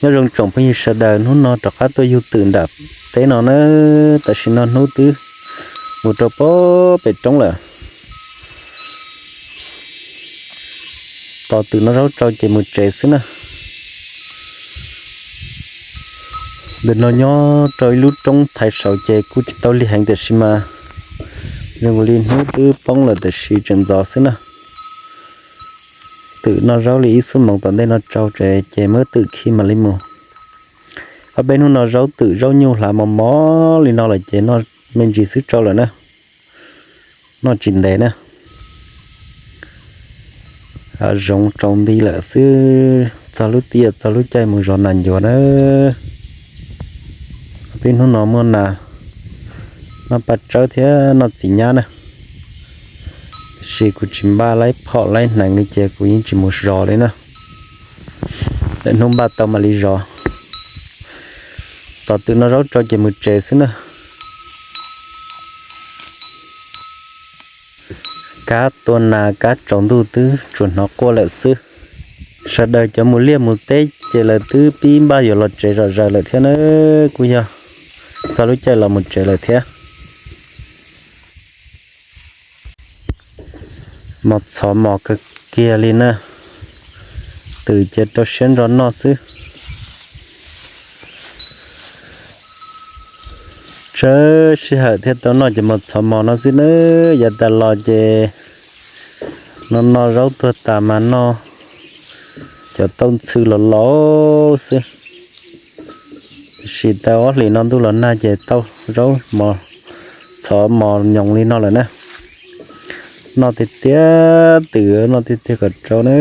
Nyob zoo tsoom phooj ywg sawv daws, hnub no rov qab tuaj yug twm nram teb no na. Tam sim no hnub twb mus rau pem roob lawm. Tos twm noj zaub tsau ces mus tsev xwb na. Ntawm no nyob rau ib lub roob thaiv saud ces kuj tsis tau lig heev tiam sis mas zoo li hnub twb poob lawm tiam sis tseem ntxov xwb na. Twm noj zaub li ib xuab moos tom ntej no tsau tsev ces muab twm khi mam li mus. Ob peb hnub no zaub twm zaub nyuj hlav mos mos li no lawm ces noj me ntsis xwb tsau lawm na. Noj tsis ntev na. Zoov tsaus nti lawm xwb, txog lub tiaj txog lub caij mus zov nas ncuav na. Peb hnub no muaj nas, noj paj tsawb thiab noj txiv nyab na. Tiam sis kuv tsis npaj laib phom laib hneev li ces kuv yeej tsis mus zov li na. Lwm hnub npaj tau mam li zov. Tos twm noj zaub tsau ces mus tsev xwb na. Kab tua nas kab tsaus ntuj twb tsuas hnov quaj lawm xwb. Sawv daws cov mus liaj mus teb ces lawv twb pib npaj yuav los tsev zom zaws lawm thiab na. Kuj yog txog lub caij los mus tsev lawm thiab. Mos txhov mos kawg kiag li na. Twm ces rau siab ntso noj xwb. Tsawg sij hawm thiaj tau noj cov mos txhov mos no xwb na. Yav tas los ces no noj zaub tuag tas mas noj cov tauj ntxhw los laus xwb. Tiam sis tau ob hlis no ntuj los nag ces tau zaub mos txhov mos nyoos li no lawm na. Noj tiag tiag twm, noj tiag tiag kom tsau na.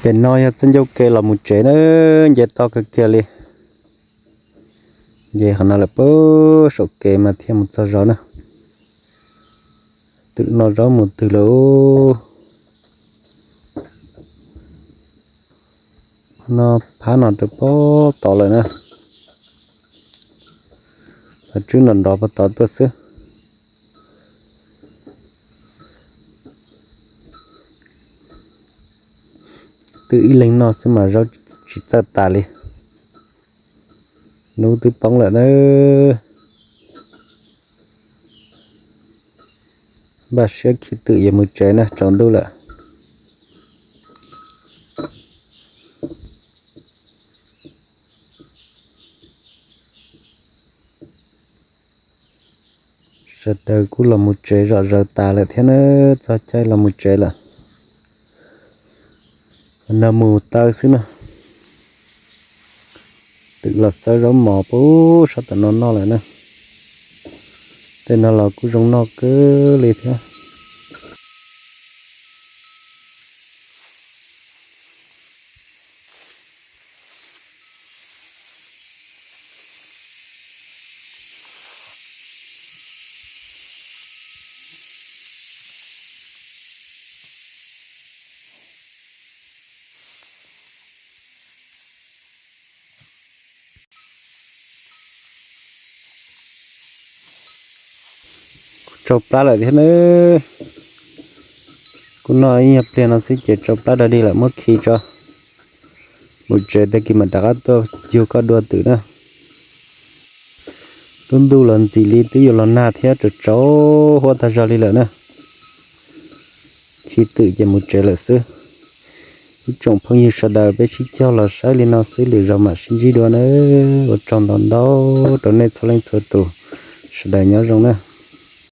Pem no yog txoj ncauj ke los mus tsev na, nce toj kawg kiag li. Nce qhov no lawm puag saum kev mas thiaj mus txog zos na. Twm noj zaub mus twg lawm. Noj phab no rau puag tod lawm na. Tom tswb nrov nrov puag tod tuaj xwb. Twm ib leeg noj xwb mas zaub tsis txawj tas li. Hnub twb poob lawm na. Npaj siab khi twm yuav mus tsev na, tsaus ntuj lawm. Sawv daws kuj los mus tsev zom zaws tas lawm thiab na, txog caij los mus tsev lawm. No mus taw xwb na. Twm los xawb zaub mos puag sab tom no noj lawm na. Tej no los kuj zoo noj kawg li thiab. Kuj tsau plab lawm thiab na. Kuj noj ib nyuag pliag no xwb ces tsau plab dog dig lawm, muab khi tso. Mus tsev tag kis mam rov qab tuaj yug koj dua twm na. Lub ntuj los ntxim li twb yuav los nag thiab, tsaus tsaus huab tag zog li lawm na. Khi twm ces mus tsev lawm xwb. Ib tsoom phooj ywg sawv daws, peb sib cog los saib li no xwb, lwm zaus mam sib ntsib dua na. Ua tsaug ntau ntau rau nej txhua leej txhua tus, sawv daws nyob zoo na.